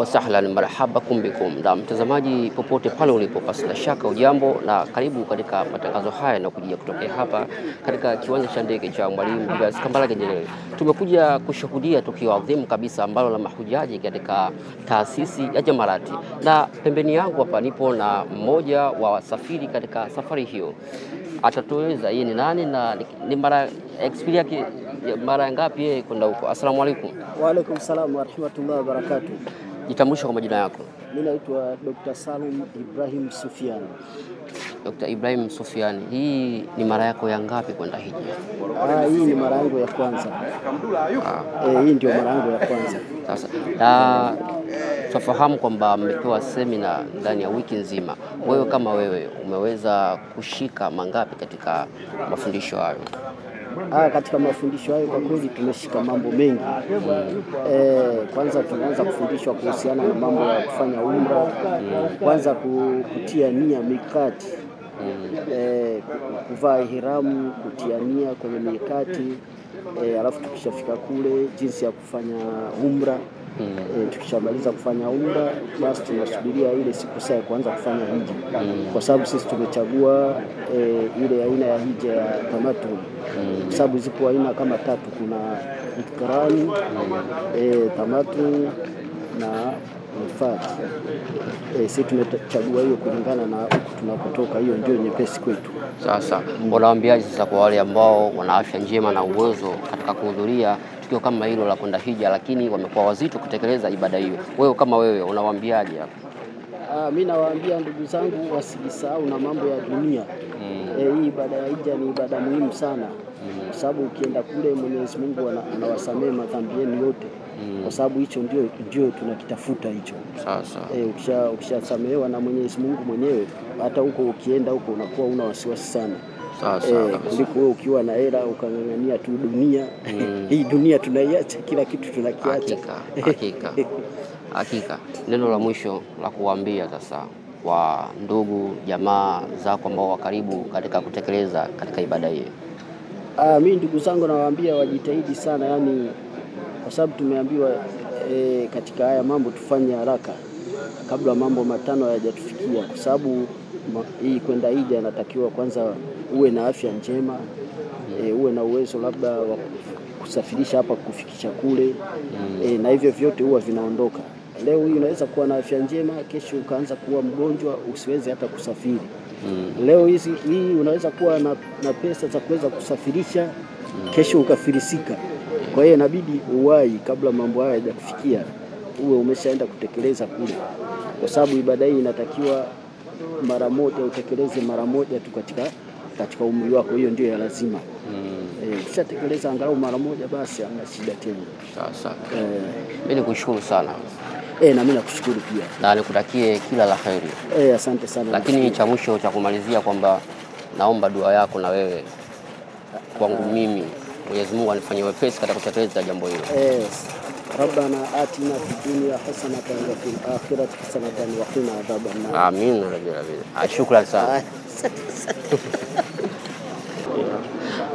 Wasahlan, marhabakum bikum. Na mtazamaji popote pale ulipo, pasi na shaka ujambo na karibu katika matangazo haya na kujia kutokea hapa katika kiwanja cha ndege cha Mwalimu Julius Kambarage Nyerere. Tumekuja kushuhudia tukio adhimu kabisa ambalo la mahujaji katika taasisi ya Jamarati, na pembeni yangu hapa nipo na mmoja wa wasafiri katika safari hiyo. Atatueleza yeye ni nani na ni mara experience yake mara ngapi yeye kwenda huko. Asalamu alaykum. Wa alaykum salaam wa rahmatullahi wa barakatuh. Jitambulishe kwa majina yako. Mimi naitwa Dr. Salum Ibrahim Sufiani. Dr. Ibrahim Sufiani, hii ni mara yako ya ngapi kwenda hija? Hii ni mara yangu ya kwanza. Hii ndio mara yangu ya kwanza. Sasa na tufahamu kwamba mmepewa semina ndani ya wiki nzima. Wewe kama wewe umeweza kushika mangapi katika mafundisho hayo? Katika mafundisho hayo kwa kweli tumeshika mambo mengi. Kwanza tumeanza kufundishwa kuhusiana na mambo ya kufanya umra, kwanza kutia nia mikati, kuvaa ihramu, kutia nia kwenye mikati, alafu tukishafika kule jinsi ya kufanya umra. Tukishamaliza kufanya umra basi tunasubiria ile siku saa ya kuanza kufanya hija, kwa sababu sisi tumechagua ile aina ya hija ya tamatu, kwa sababu zipo aina kama tatu: kuna ikrani, tamatu na mifat. Sisi tumechagua hiyo kulingana na huku tunakotoka, hiyo ndio nyepesi kwetu. Sasa unawaambiaje sasa kwa wale ambao wana afya njema na uwezo katika kuhudhuria tukio kama hilo la kwenda hija, lakini wamekuwa wazito kutekeleza ibada hiyo? Wewe kama wewe unawaambiaje hapo? Mimi nawaambia ndugu zangu wasijisahau na mambo ya dunia. Hii ibada ya hija ni ibada muhimu sana, kwa sababu ukienda kule Mwenyezi Mungu anawasamehe madhambi yenu yote, kwa sababu hicho ndio tunakitafuta hicho. Sasa ukishasamehewa na Mwenyezi Mungu mwenyewe, hata huko ukienda huko unakuwa una wasiwasi sana. Sasa kuliko wewe ukiwa na hela ukang'ang'ania tu dunia. Hii dunia tunaiacha, kila kitu tunakiacha. Hakika. Hakika. Neno la mwisho la kuambia sasa kwa ndugu jamaa zako ambao wa karibu katika kutekeleza katika ibada hii. Mimi ndugu zangu nawaambia wajitahidi sana, yani kwa sababu tumeambiwa katika haya mambo tufanye haraka kabla mambo matano hayajatufikia, kwa sababu hii kwenda hija inatakiwa kwanza uwe na afya njema, uwe na uwezo labda wa kusafirisha hapa kufikisha kule, na hivyo vyote huwa vinaondoka. Leo hii unaweza kuwa na afya njema, kesho ukaanza kuwa mgonjwa usiweze hata kusafiri. Leo hii unaweza kuwa na pesa za kuweza kusafirisha, kesho ukafirisika. Kwa hiyo inabidi uwahi kabla mambo haya hayajakufikia, uwe umeshaenda kutekeleza kule, kwa sababu ibada hii inatakiwa mara moja utekeleze mara moja tu katika umri wako, hiyo ndio ya lazima. Ukishatekeleza angalau mara moja basi hamna shida tena. Sasa mimi nikushukuru sana. Na mimi nakushukuru pia. Na nikutakie kila la kheri. Asante sana. Lakini cha mwisho cha kumalizia kwamba naomba dua yako na wewe kwangu mimi, Mwenyezi Mungu anifanyie wepesi katika kutekeleza jambo hilo. Rabbana atina fid dunya hasanatan wa fil akhirati hasanatan wa qina adhaban nar. Amin rabbil alamin. Shukrani sana.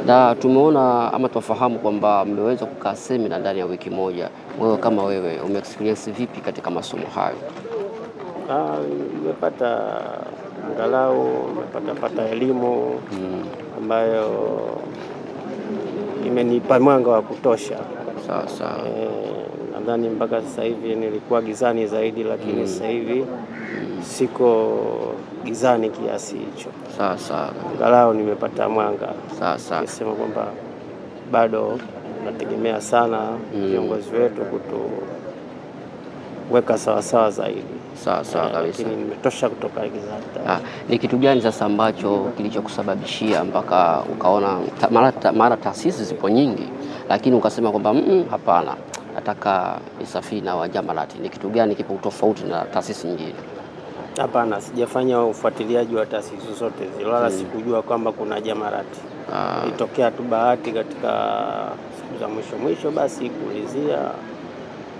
Na tumeona ama tufahamu kwamba mmeweza kukaa semina ndani ya wiki moja. Wewe kama wewe ume experience vipi katika masomo hayo? Nimepata angalau nimepata elimu ambayo imenipa mwanga wa kutosha. Sasa nadhani mpaka sasa hivi nilikuwa gizani zaidi, lakini sasa hivi siko gizani kiasi hicho. Sasa angalau nimepata mwanga. Sasa nisema kwamba bado nategemea sana viongozi wetu kutuweka sawa sawa zaidi. Sasa kabisa. Lakini nimetosha kutoka gizani. Ni kitu gani sasa ambacho kilichokusababishia mpaka ukaona mara taasisi zipo nyingi, lakini ukasema kwamba hapana, nataka nisafiri na Wajamarati? Ni kitu gani kipo tofauti na taasisi nyingine? Hapana, sijafanya ufuatiliaji wa taasisi zote zile, wala sikujua kwamba kuna Jamarati. Ilitokea tu bahati katika siku za mwisho mwisho, basi kuulizia,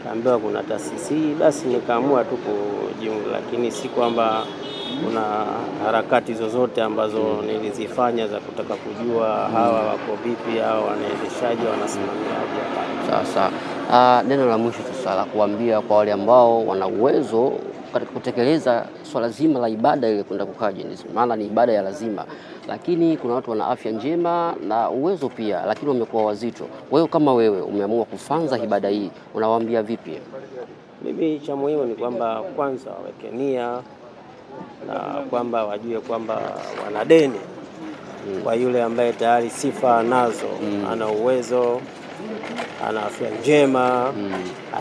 kaambiwa kuna taasisi, basi nikaamua tu kujiunga, lakini si kwamba kuna harakati zozote ambazo nilizifanya za kutaka kujua hawa wako vipi, hawa wanaendeshaje, wanasimamiaje. Sasa neno la mwisho sasa sasa la kuambia kwa wale ambao wana uwezo katika kutekeleza swala zima la ibada ile kwenda kuhaji, maana ni ibada ya lazima, lakini kuna watu wana afya njema na uwezo pia, lakini wamekuwa wazito. Wewe kama wewe umeamua kufanza ibada hii, unawaambia vipi? Mimi cha muhimu ni kwamba kwanza waweke nia na kwamba wajue kwamba wana deni kwa yule ambaye tayari sifa anazo, ana uwezo, ana afya njema,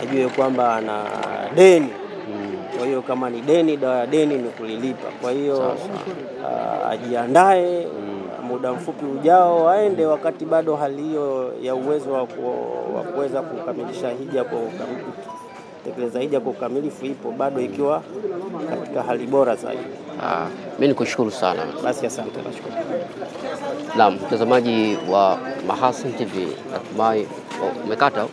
ajue kwamba ana deni. Kwa hiyo kama ni deni, dawa ya deni ni kulilipa. Kwa hiyo ajiandae muda mfupi ujao aende, wakati bado hali hiyo ya uwezo wa kuweza kukamilisha hija kwa kutekeleza hija kwa ukamilifu ipo bado, ikiwa katika hali bora zaidi. Mimi nikushukuru sana. Basi asante, nashukuru. Naam, mtazamaji wa Mahasin TV, natumai umekata.